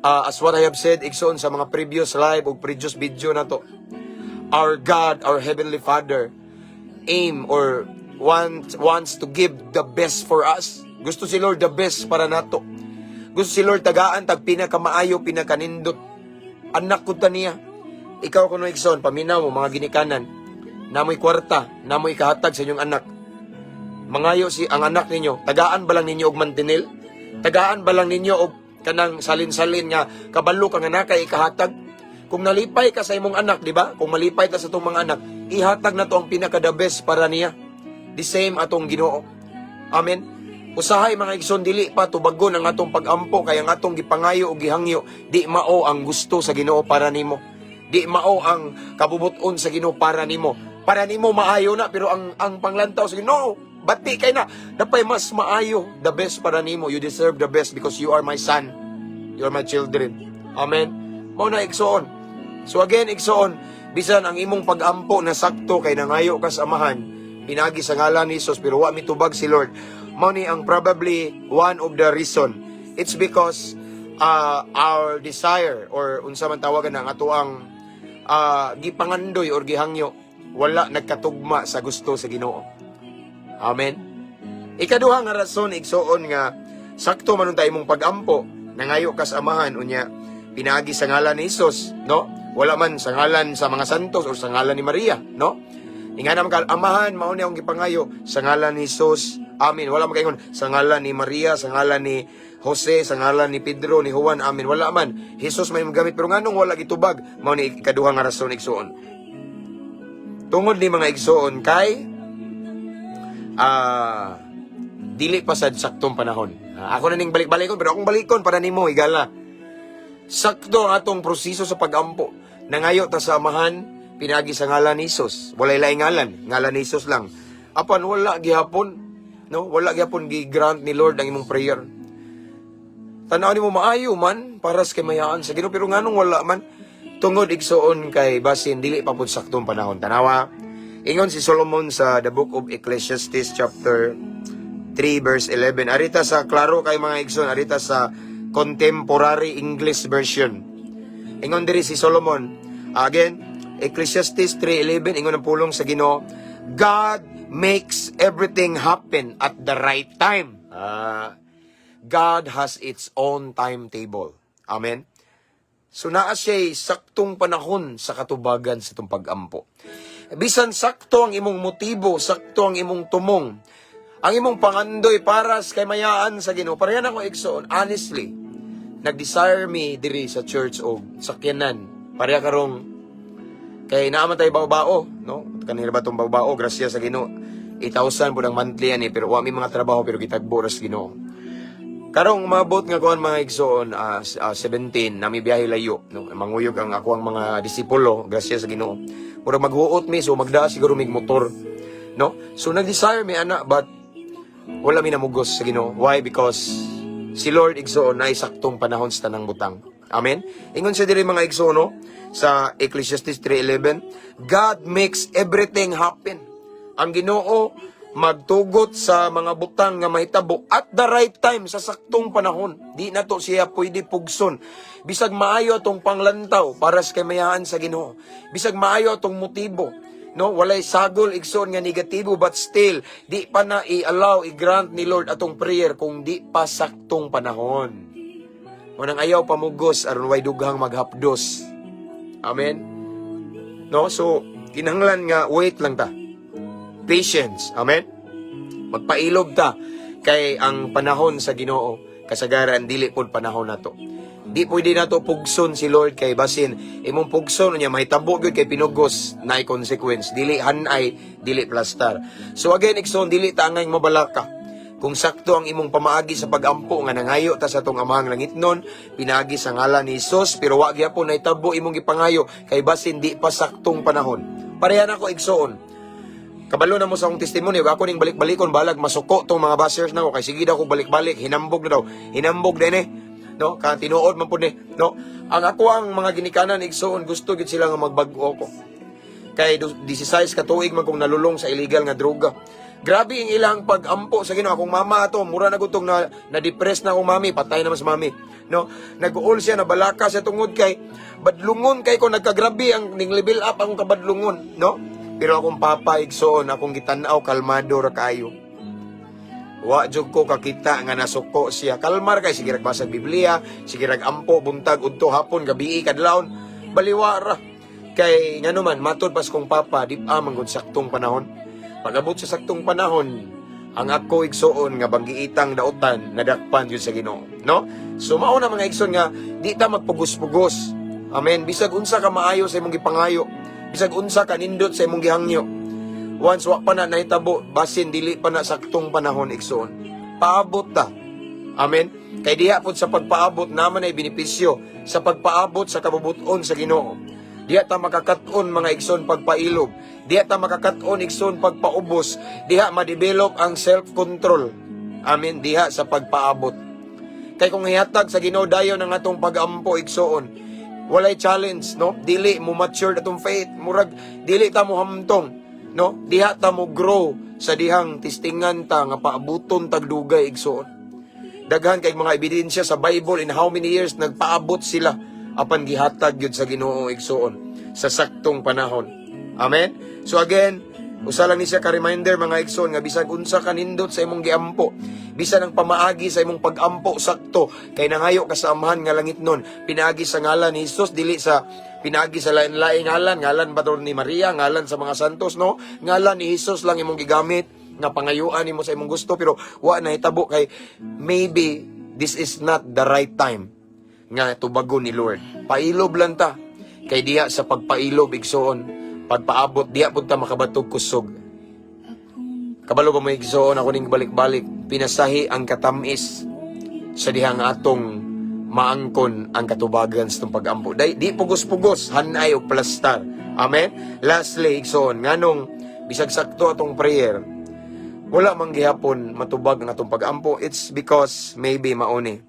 as what I have said, igsoon, sa mga previous live o previous video na to, our God, our Heavenly Father, aim or wants to give the best for us. Gusto si Lord the best para nato. Gusto si Lord tagaan tag pinakamaayo, pinakanindot. Anak ko ta niya. Ikaw kuno, igsoon, paminaw mo, mga ginikanan. Namoy kwarta, namoy kahatag sa inyong anak. Mangayo si ang anak ninyo, tagaan ba lang ninyo og mantinil? Tagaan ba lang ninyo og kanang salin-salin nga kabalo ka nga nakay ikahatag? Kung nalipay ka sa imong anak, di ba? Kung malipay ta sa atong mga anak, ihatag na to ang pinaka the best para niya. The same atong Ginoo. Amen. Usahay, mga igsoon, dili pa tubagon ang atong pagampo kay ang atong gipangayo o gihangyo di mao ang gusto sa Ginoo para nimo. Di mao ang kabubuton sa Ginoo para nimo. Para nimo maayo na, pero ang panglantaw sa Ginoo, bati kay na dapay mas maayo, the best para nimo. You deserve the best because you are my son. You are my children. Amen. Mao na, igsoon. So again, igsoon, bisan ang imong pagampo na sakto kay nangayo ka sa Amahan, pinagi sa ngalan ni Jesus, pero wa mitubag si Lord. Mao ni ang probably one of the reason. It's because our desire or unsa man tawagan ang atoang gipangandoy or gihangyo wala nagkatugma sa gusto sa Ginoo. Amen. Ikaduha nga rason, igsoon, nga sakto man unta imong pagampo, nangayo ka sa Amahan, unya pinaagi sa ngalan ni Jesus, no? Wala man sa ngalan sa mga santos or sa ngalan ni Maria, no? Inga naman ka, "Amahan, mao ni akong gipangayo sa ngalan ni Jesus. Amen." Wala man kaingon sa ngalan ni Maria, sa ngalan ni Jose, sa ngalan ni Pedro, ni Juan, amen. Wala man. Jesus may gamit, pero nganong wala gitubag? Mao ni ikaduha nga rason, igsoon. Tungod ni, mga igsoon, kay Dili pa sad saktong panahon. Ah, ako na ning balik-balikon, pero akong balikon para nimo higala. Sakto ang atong proseso sa pagampo. Nangayo ta sa Amahan, pinagi sa ngalan ni Hesus. Walay laing ngalan, ngalan ni Hesus lang. Apan wala gihapon, no? Wala gihapon gi-grant ni Lord ang imong prayer. Tanaw nimo, maayo man para sa kamayaan sa Ginoo, pero nganong wala man? Tungod, igsuon, kay basin dili pa pud saktong panahon. Tanawa. Ingon si Solomon sa the Book of Ecclesiastes chapter 3 verse 11. Arita sa klaro kay mga igsoon, arita sa Contemporary English Version. Ingon diri si Solomon, again, Ecclesiastes 3:11, ingon ang pulong sa Ginoo, "God makes everything happen at the right time." Ah, God has its own timetable. Amen. So naa siya'y saktong panahon sa katubagan sa itong pag-ampo. Bisan sakto ang imong motibo, sakto ang imong tumong, ang imong pangandoy para sa kaymayaan sa Ginoo. Pareha na ko, igsoon, honestly, nag-desire mi diri sa church og sakyanan. Pareha karong kay naa man tayo bao-bao, no? Kanila ba tong bao-bao, grasya sa Ginoo. 8,000 po ang monthly ani, pero wa mi mga trabaho, pero gitagbo ra sa Ginoo. Karong umabot nga kuan, mga igsoon, 17 nami biyahe layo, no? Manguyog ang ako ang mga disipulo, grasya sa Ginoo. Murag maghuot mi, so magdaa siguro mig motor, no? So nag-desire mi ana, but wala mi namugos sa Ginoo. Why? Because si Lord, igsoon, naay saktong panahon sa tanang butang. Amen. Ingon siya diri, mga igsoon, no, sa Ecclesiastes 3:11, "God makes everything happen." Ang Ginoo magtugot sa mga butang nga mahitabo at the right time, sa saktong panahon. Di na to siya pwede pugson. Bisag maayo atong panglantaw para sa kamayaan sa Ginoo. Bisag maayo atong motibo. No, walay sagol, igsoon, nga negatibo, but still di pa na i-allow, i-grant ni Lord atong prayer kung di pa saktong panahon. Munang ayaw pamugos aron way dughang maghapdos. Amen. No, so kinahanglan nga wait lang ta. Patience. Amen. Magpailob ta kay ang panahon sa Ginoo kasagaran dili pod panahon nato. Di pwede nato pugson si Lord kay basin imong pugson niya, mahitabo gyud kay pinugos na consequence, dili hanay, dili plastar. So again, igsoon, dili ta angay mabalaka. Kung sakto ang imong pamaagi sa pagampo nga nangayo ta sa atong Amahang langitnon, pinaagi sa ngalan ni Hesus, pero wa gyapon nahitabo imong gipangayo kay basin di pa saktong panahon. Pareha na ko, igsoon. Kabalo na mo sa akong testimony, ug ako ning balik-balikon, balag masuko tong mga bashers na ko kay sige daw ko balik-balik, hinambog na daw. Hinambog din eh. No, ka tinuod man pud ni, no? Ang ako ang mga ginikanan, igsoon, gusto gid sila nga magbag-o ko. Kay 16 ka tuig man kong nalulong sa illegal nga droga. Grabe ang ilang pag-ampo sa Ginoo. Akong mama ato, mura na gutong na na-depress na akong mami, patay naman sa mami. No, nag-uol siya, nabalaka siya tungod kay badlungon kay ko, nagkagrabe ang ning level up akong kabadlungon, no? Pero akong papa, igsoon, akong gitan-aw, kalmado ra kayo. Wa jud ko kakita nga nasuko siya. Kalmar kay sige rag basag Biblia, sige rag ampo buntag, udto, hapon, gabii, kadlawon. Baliwara. Kay ngano man, matod pas kong papa, di pa man gud saktong panahon. Pag-abot sa saktong panahon, ang ako, igsoon, nga banggiitang dautan nadakpan yun sa Ginoo, no? So mao na, mga igsoon, nga di ta magpugos-pugos. Amen. Bisag unsa ka maayo sa imong gipangayo, bisag unsa ka nindot sa imong gihangyo, once wa pa na nahitabo, basin dili pa na saktong panahon, igsoon. Paabot ta. Amen. Kay diha pod sa pagpaabot naman ay benepisyo sa pagpaabot sa kabubuton sa Ginoo. Diha ta makakat-on, mga igsoon, pagpailob. Diha ta makakat-on, igsoon, pagpaubos. Diha ma-develop ang self-control. Amen. Diha sa pagpaabot. Kay kung ihatag sa Ginoo dayon ang atong pagampo, igsoon, walay challenge, no? Dili mo mature atong faith, murag dili ta mo hamtong, no? Diha ta mo grow sa dihang testingan ta nga paabuton tagdugay, igsoon. Daghan kay mga ebidensya sa Bible in how many years nagpaabot sila apan gihatag gyud sa Ginoo, igsoon, sa saktong panahon. Amen. So again, usa lang ni siya ka reminder, mga igsoon, nga bisag unsa ka nindot sa imong giampo, bisan ang pamaagi sa imong pagampo sakto kay nangayo ka sa Amahan nga langitnon, pinaagi sa ngalan ni Hesus, dili sa pinaagi sa lain-laing ngalan, ngalan ba to ni Maria, ngalan sa mga santos, no? Ngalan ni Hesus lang imong gigamit nga pangayuan nimo sa imong gusto, pero wa na hitabo kay maybe this is not the right time nga tubagon ni Lord. Pailob lang ta. Kay diha sa pagpailob, igsoon, pagpaabot, diha pud ta makabatog kusog. Kabalo ba mo, igsoon, ako ning balik-balik. Pinasahi ang katamis sa dihang atong maangkon ang katubagan sa itong pag-ampo. Day, di pugos-pugos, hanay og plastar. Amen? Lastly, igsoon, nganong bisag sakto atong prayer, wala man gihapon matubag ang atong pag-ampo, it's because maybe mauni.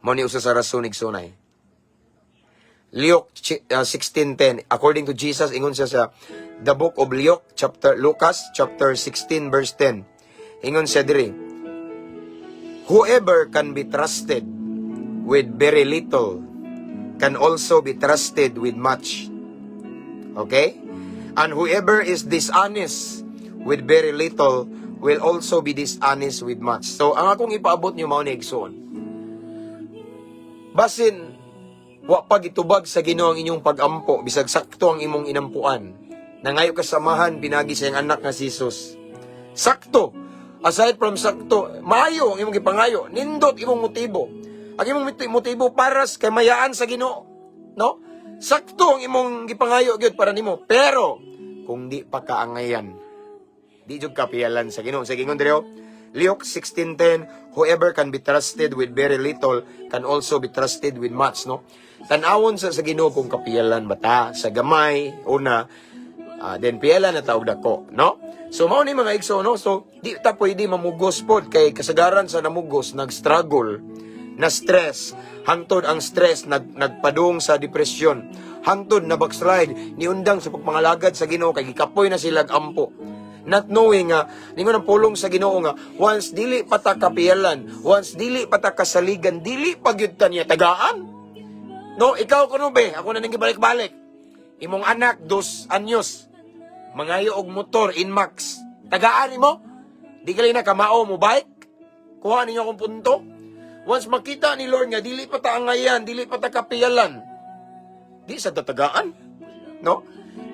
Mauni usa sa rason, igsoonay. Luke 16:10, according to Jesus, ingon siya sa the book of Luke chapter, Lucas chapter 16 verse 10, ingon siya diri, "Whoever can be trusted with very little can also be trusted with much." Okay, "And whoever is dishonest with very little will also be dishonest with much." So ang akong ipaabot niyo mao ni, igsoon, basin wa pa gitubag sa Ginoo ang inyong pag-ampo, bisag sakto ang imong inampuan. Nangayo ka sa Amahan pinagi sa iyang anak nga si Jesus. Sakto. Aside from sakto, maayo ang imong gipangayo, nindot imong motibo. Ang imong motibo para sa kamayaan sa Ginoo, no? Sakto ang imong gipangayo gyud para nimo, pero kung di pa kaangayan, di jud ka piyalan sa Ginoo. Sa gingon diri, oh, Luke 16:10, "Whoever can be trusted with very little can also be trusted with much," no? Tan-awon sa Ginoo kung kapiyalan ba ta sa gamay una, then piyalan na ta og dako, no? So mao ni, mga igso, no? So di ta pwede mamugos pod kay kasagaran sa namugos nag-struggle, na stress, hangtod ang stress nagpadung sa depresyon, hangtod na backslide, niundang sa pagpangalagad sa Ginoo kay gikapoy na sila ampo. Not knowing nga, ningon ang pulong sa Ginoo nga, once dili pa ta kapiyalan, once dili pa ta kasaligan, dili pa gyud ta niya tagaan. No, ikaw kuno be, ako na ning gibalik-balik. Imong anak 2 anyos, mangayo og motor Nmax. Tagaan nimo? Di gali na kamao mo bike? Kuha ninyo akong punto. Once makita ni Lord nga dili pa ta angayan, dili pa ta kapiyalan, di sa tatagaan. No?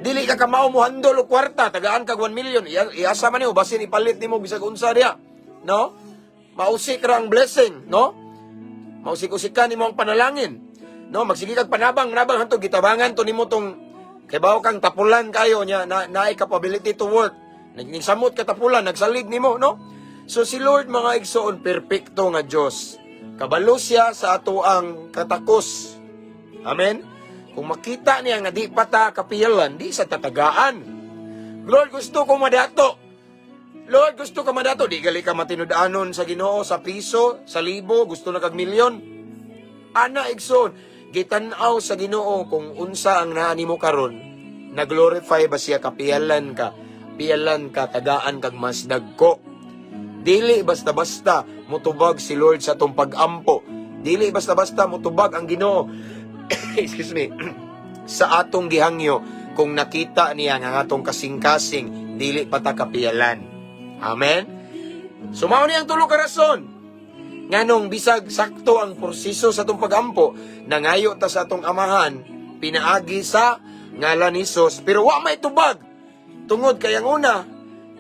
Dili ka kamao mo handle og kwarta, tagaan kag 1 million, iasa man nimo, basin ipalit nimo bisag unsa diha. No? Mausik ra ang blessing, no? Mausik-usik ka nimo ang panalangin. No, magsige kag panabang, nabang hantod gitabangan to nimo tong kay bawo kang tapulan kayo nya na naay capability to work. Nagsamot ka tapulan, nagsalig nimo, no? So si Lord, mga igsoon, perpekto nga Dios. Kabalo siya sa ato ang katakos. Amen? Kung makita niya nga di pa ta kapiyalan, di sa tatagaan. "Lord, gusto ko madato." "Lord, gusto ka madato." Di gali ka matinud-anon sa Ginoo sa piso, sa libo, gusto na kag milyon. Ana, igsoon, gitan-aw sa Ginoo kung unsa ang naa nimo karon, nag-glorify ba siya, kapiyalan ka, piyalan ka, tagaan kag mas dagko. Dili basta-basta mutubag si Lord sa atong pag-ampo. Dili basta-basta mutubag ang Ginoo, excuse me, sa atong gihangyo kung nakita niya nga ang atong kasing-kasing dili pa ta kapiyalan. Amen? So mao ni ang tulo ka rason nganong bisag sakto ang proseso sa atong pagampo, nangayo ta sa atong Amahan pinaagi sa ngalan ni Jesus, pero wa may tubag. Tungod kay ang una,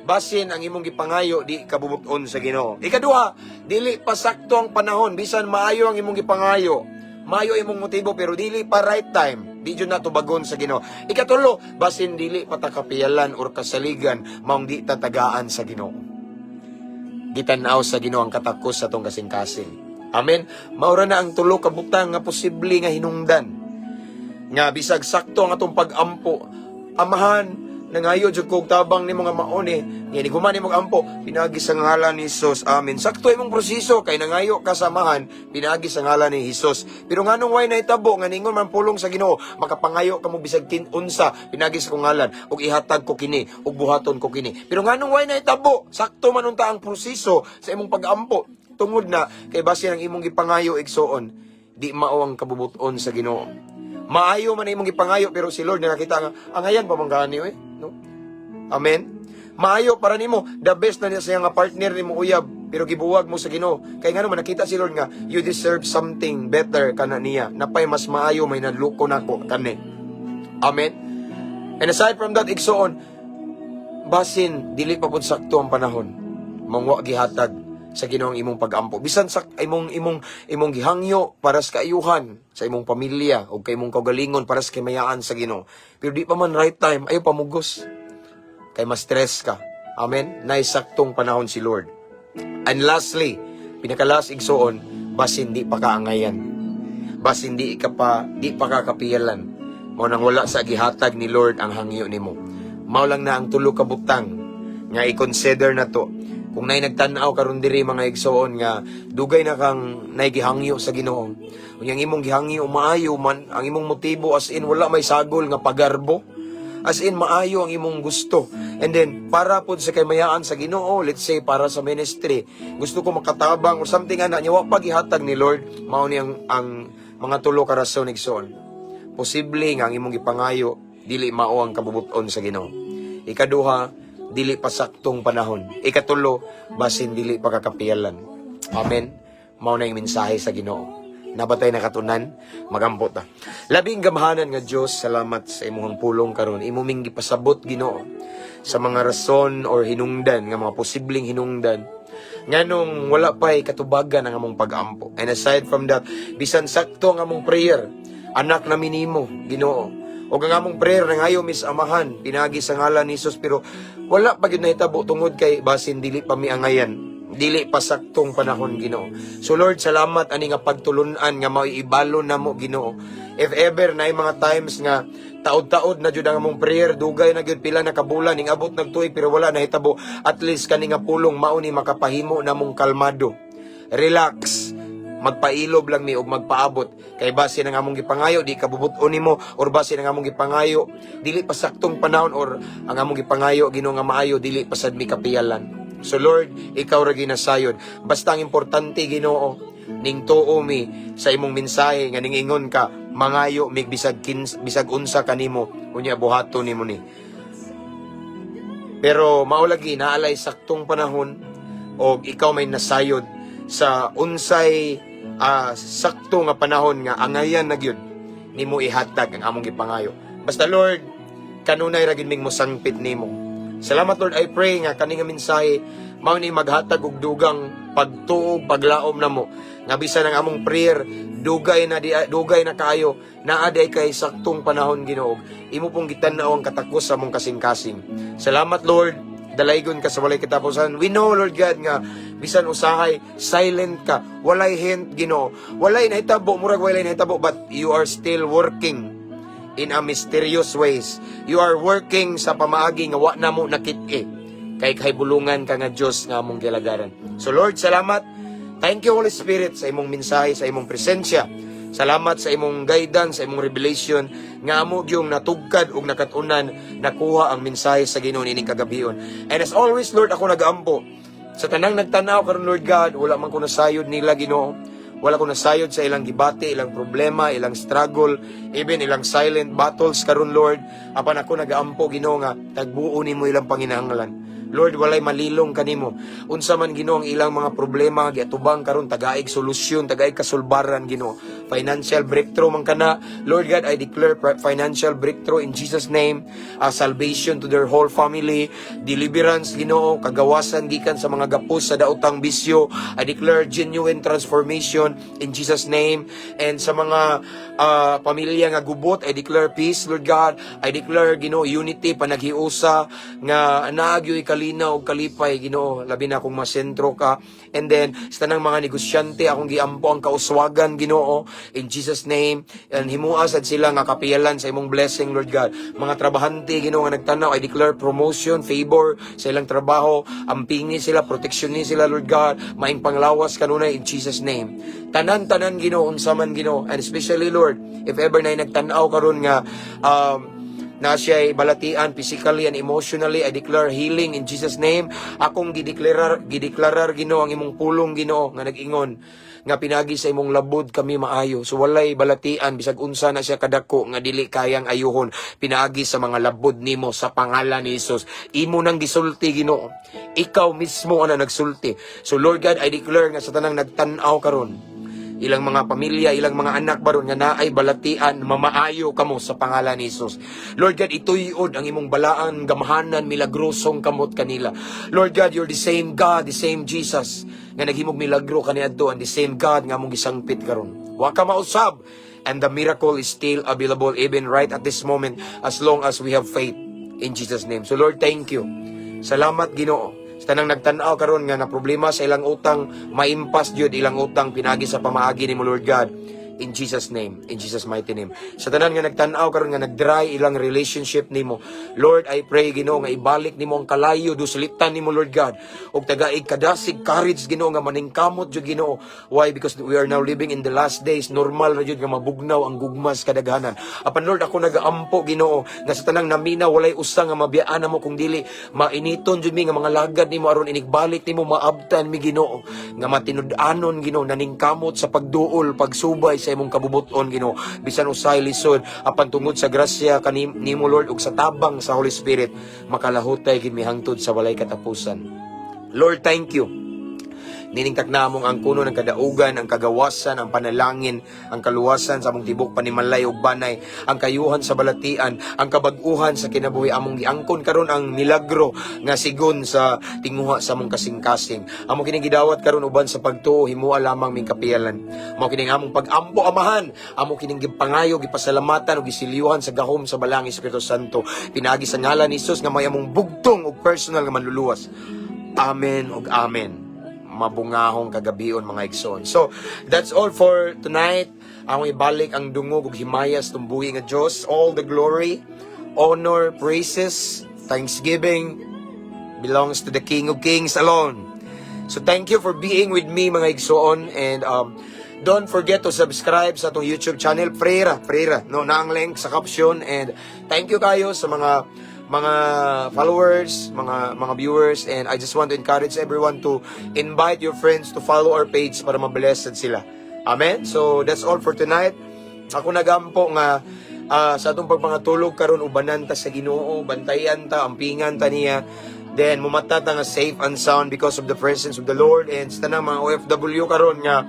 basin ang imong gipangayo di kabubut-on sa Ginoo. Ikaduha, dili pa sakto ang panahon. Bisan maayo ang imong gipangayo, maayo imong motibo, pero dili pa right time, di jud na tubagon sa Ginoo. Ikatulo, basin dili pa ta kapiyalan or kasaligan, maong di ta tagaan sa Ginoo. Gitan-aw sa Ginoo ang katakos sa atong kasing-kasing. Amen. Maura na ang tulo ka butang nga posible nga hinungdan nga bisag sakto ang atong pag-ampo. "Amahan, nangayo jud kog tabang nimo nga mauni nga ni nimo ampo pinaagi sa ngalan ni Jesus. Amen." Sakto imong proseso kay nangayo ka sa Amahan pinaagi sa ngalan ni Jesus. Pero nganong way nahitabo nga ningon man pulong sa Ginoo, "Makapangayo kamo bisag unsa pinaagi sa kong ngalan ug ihatag ko kini ug buhaton ko kini"? Pero nganong way nahitabo? Sakto man unta ang proseso sa imong pag-ampo. Tungod na kay base ang imong gipangayo, igsoon, di mao ang kabubuton sa Ginoo. Maayo man imong gipangayo, pero si Lord nakakita nga angayan pa man gani oy, no? Amen. Maayo para nimo, the best na niya sa nga partner nimo uyab, pero gibuwag mo sa Ginoo. Kay ngano man nakita si Lord nga you deserve something better kana niya. Napay mas maayo, may nadluko nako kani. Amen. And aside from that, igsoon, basin dili pa pud sakto ang panahon. Mangwa gihatag sa Ginoo ang imong pag-ampo. Bisan sa imong gihangyo para sa kaayuhan sa imong pamilya o kay imong kaugalingon para sa kimayaan sa Ginoo. Pero di pa man right time, ayo pamugos. Kay ma-stress ka. Amen. Nay saktong panahon si Lord. And lastly, pinaka-last, igsoon, basin di pa kaangayan. Basin di pa ka kapiyalan. Mao nang wala sa gihatag ni Lord ang hangyo nimo. Mao lang na ang tulo ka butang nga i-consider na to. Kung nay nagtan-aw karon diri, mga igsoon, nga dugay na kang nay gihangyo sa Ginoo. Unya ang imong gihangyo maayo man ang imong motibo, as in wala may sagol nga pagarbo. As in maayo ang imong gusto. And then para pod sa kaymayaan sa Ginoo, let's say para sa ministry, gusto ko makatabang or something ana nya wa pa gihatag ni Lord, mao ni ang mga tulo ka rason, igsoon. Posible nga ang imong gipangayo dili mao ang kabubuton sa Ginoo. Ikaduha, dili pa saktong panahon. Ikatulo, basin dili pa kakapiyalan. Amen. Mao na yung mensahe sa Ginoo. Naa ba tay nakatunan? Magampo ta. Labing gamhanan nga Dios, salamat sa imong pulong karon. Imo ming gipasabot, Ginoo, sa mga rason or hinungdan nga mga posibleng hinungdan nganong wala pa'y katubagan ang among pag-ampo. And aside from that, bisan sakto ang among prayer, anak na minimo, Ginoo. O ang among prayer nangayo mi sa Amahan, pinagi sa ngalan ni Jesus, pero wala pa gyud nahitabo tungod kay basin dili pa mi angayan. Dili pa saktong panahon, Ginoo. So Lord, salamat ani nga pagtulunan nga maiibalo namo, Ginoo. If ever na mga times nga taod-taod na jud ang among prayer, dugay na gyud, pila na kabulan, ning abot nagtuig pero wala nahitabo, at least kani nga pulong mao ni makapahimo namong kalmado. Relax, magpailob lang mi og magpaabot kay base ng among gipangayo di kabubut-on nimo or base ng among gipangayo dili pa saktong panahon or ang among gipangayo, Ginoo, nga maayo, dili pa sad mi kapiyalan. So Lord, ikaw ra ginasayod. Basta ang importante, Ginoo, ning tuo mi sa imong mensahe nga ningingon ka mangayo mig bisag unsa kanimo, unya buhaton nimo ni. Pero mao lagi naalay saktong panahon og ikaw may nasayod sa unsay sakto nga panahon nga angayan na gyud nimo ihatag ang among gipangayo. Basta Lord, kanunay ra gyud ming mosangpit nimo. Salamat, Lord. I pray nga kani nga mensahe mao ni maghatag og dugang pagtuo, paglaom namo nga bisan ang among prayer dugay na di, dugay na kaayo, naa diay kay saktong panahon, Ginoo. Imo pong gitan-aw ang katakos sa among kasing-kasing. Salamat, Lord. Dalaygon ka sa walay katapusan. We know, Lord God, nga bisan usahay silent ka, walay hint, Ginoo. Walay nahitabo, murag walay nahitabo, but you are still working in a mysterious ways. You are working sa pamaagi nga wa na mo nakit-i. Kay kahibulungan ka nga Dios nga among gilagaran. So Lord, salamat. Thank you, Holy Spirit, sa imong mensahe, sa imong presensya. Salamat sa imong guidance, sa imong revelation nga amo gyung natugkad ug nakatunan, nakuha ang mensahe sa Ginoo nining kagabion. And as always, Lord, ako nagaampo sa tanang nagtanaw karon, Lord God, wala man ko nasayod nila, Ginoo. Wala ko nasayod sa ilang gibati, ilang problema, ilang struggle, even ilang silent battles karon, Lord. Apan ako nagaampo, Ginoo, nga tagbuo nimo ilang panginahanglan. Lord, walay malilong kanimo. Unsa man, Ginoo, ang ilang mga problema giatubang karon, tagaig solusyon, tagaig kasulbaran, Ginoo. Financial breakthrough man kana, Lord God, I declare financial breakthrough in Jesus' name. Salvation to their whole family, deliverance, Ginoo, kagawasan gikan sa mga gapos sa daotang bisyo. I declare genuine transformation in Jesus' name. And sa mga pamilya nga gubot, I declare peace, Lord God. I declare, Ginoo, unity, panaghiusa nga naa gyoy kalinaw ug kalipay, Ginoo, labi na kung masentro ka. And then sa tanang mga negosyante, akong giampo ang kauswagan, Ginoo, in Jesus' name. And himua sad sila nga kapiyalan sa imong blessing, Lord God. Mga trabahante, Ginoo, nga nagtanaw, I declare promotion, favor sa ilang trabaho. Ampingi sila, protection ni sila, Lord God. Maing panglawas kanunay in Jesus' name. Tanan-tanan, Ginoo, unsa man, Ginoo, and especially, Lord, if ever na nagtan-aw karon nga na siya balatian physically and emotionally, I declare healing in Jesus' name. Akong gideklarar, Ginoo, ang imong pulong, Ginoo, nga nag-ingon nga pinagi sa imong labod kami maayo. So walay balatian bisag unsa na siya kadako nga dili kayang ayuhon pinaagi sa mga labod nimo sa pangalan ni Jesus. Imo nang gisulti, Ginoo. Ikaw mismo ang nagsulti. So Lord God, I declare nga sa tanang nagtan-aw karon, ilang mga pamilya, ilang mga anak baron nga naay balatian, mamaayo kamo sa pangalan ni Jesus. Lord God, ituyod ang imong balaan, gamhanan, milagrosong kamot kanila. Lord God, you're the same God, the same Jesus nga naghimog milagro kaniadto and the same God nga among gisangpit karon. Wa ka mausab, and the miracle is still available even right at this moment as long as we have faith in Jesus' name. So Lord, thank you. Salamat, Ginoo. Sa Sa tanang nagtan-aw karon nga na problema sa ilang utang, maimpas jud ilang utang pinagi sa pamaagi nimo, Lord God. In Jesus' name, in Jesus' mighty name. Sa tanan nga nagtan-aw karon nga nagdry ilang relationship nimo, Lord, I pray, Ginoo, nga ibalik nimo ang kalayo, duslitan nimo, Lord God. Og tagaig kadasig courage, Ginoo, nga maningkamot jud, Ginoo. Why? Because we are now living in the last days. Normal ra jud nga mabugnaw ang gugmas kadaghanan. Apan Lord, ako nagaampo, Ginoo, nga sa tanang namina walay usa nga mabiyaan mo kung dili mainiton jud mi nga mga lagad nimo aron inigbalik nimo maabtan mi, Ginoo, nga matinud-anon, Ginoo, naningkamot sa pagduol, pagsubay sa imong kabubuton, Ginoo, bisan usay lisod, apan tungod sa grasya kanim nimo, Lord, ug sa tabang sa Holy Spirit, makalahutay gid mi hangtod sa walay katapusan. Lord, thank you. Nining takna among angkunon ang kadaugan, ang kagawasan, ang panalangin, ang kaluwasan sa among tibok panimalay ug banay, ang kayuhan sa balatian, ang kabag-uhan sa kinabuhi. Among giangkon karon ang milagro nga sigon sa tinguha sa among kasing-kasing. Amo kining gidawat karon uban sa pagtuo, himua lamang ming kapiyalan. Mao kining among pag-ampo, Amahan. Amo kining gipangayo, gipasalamatan ug gisilyuhan sa gahom sa Balaang Espiritu Santo. Pinaagi sa ngalan ni Jesus nga may among bugtong ug personal nga manluluwas. Amen ug amen. Mabungahong kagabion, mga igsoon. So, that's all for tonight. Akong ibalik ang dungog ug himayas tumbuhi nga Dios. All the glory, honor, praises, thanksgiving belongs to the King of Kings alone. So thank you for being with me, mga igsoon, and don't forget to subscribe sa atong YouTube channel, Freira, Freira. No, na ang link sa caption, and thank you kayo sa mga followers, mga viewers, and I just want to encourage everyone to invite your friends to follow our page para mablessed sila. Amen. So that's all for tonight. Ako nagampo nga sa atong pagpangatulog karon ubanan ta sa Ginoo, bantayan ta, ampingan ta niya. Then mumata ta nga safe and sound because of the presence of the Lord, and sa tanang mga OFW karon nga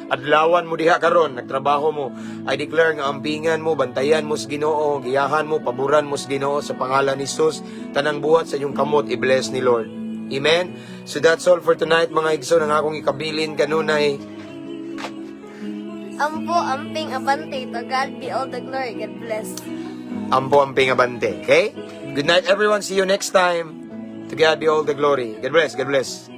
adlawan mo diha karon, nagtrabaho mo, I declare nga ampingan mo, bantayan mo sa Ginoo, giyahan mo, paboran mo sa Ginoo sa pangalan ni Jesus. Tanang buhat sa inyong kamot i-bless ni Lord. Amen. So that's all for tonight, mga igsoon. Ang akong ikabilin kanunay: Ampo, amping, abante. To God be all the glory. God bless. Ampo, amping, abante. Okay? Good night, everyone. See you next time. To God be all the glory. God bless. God bless.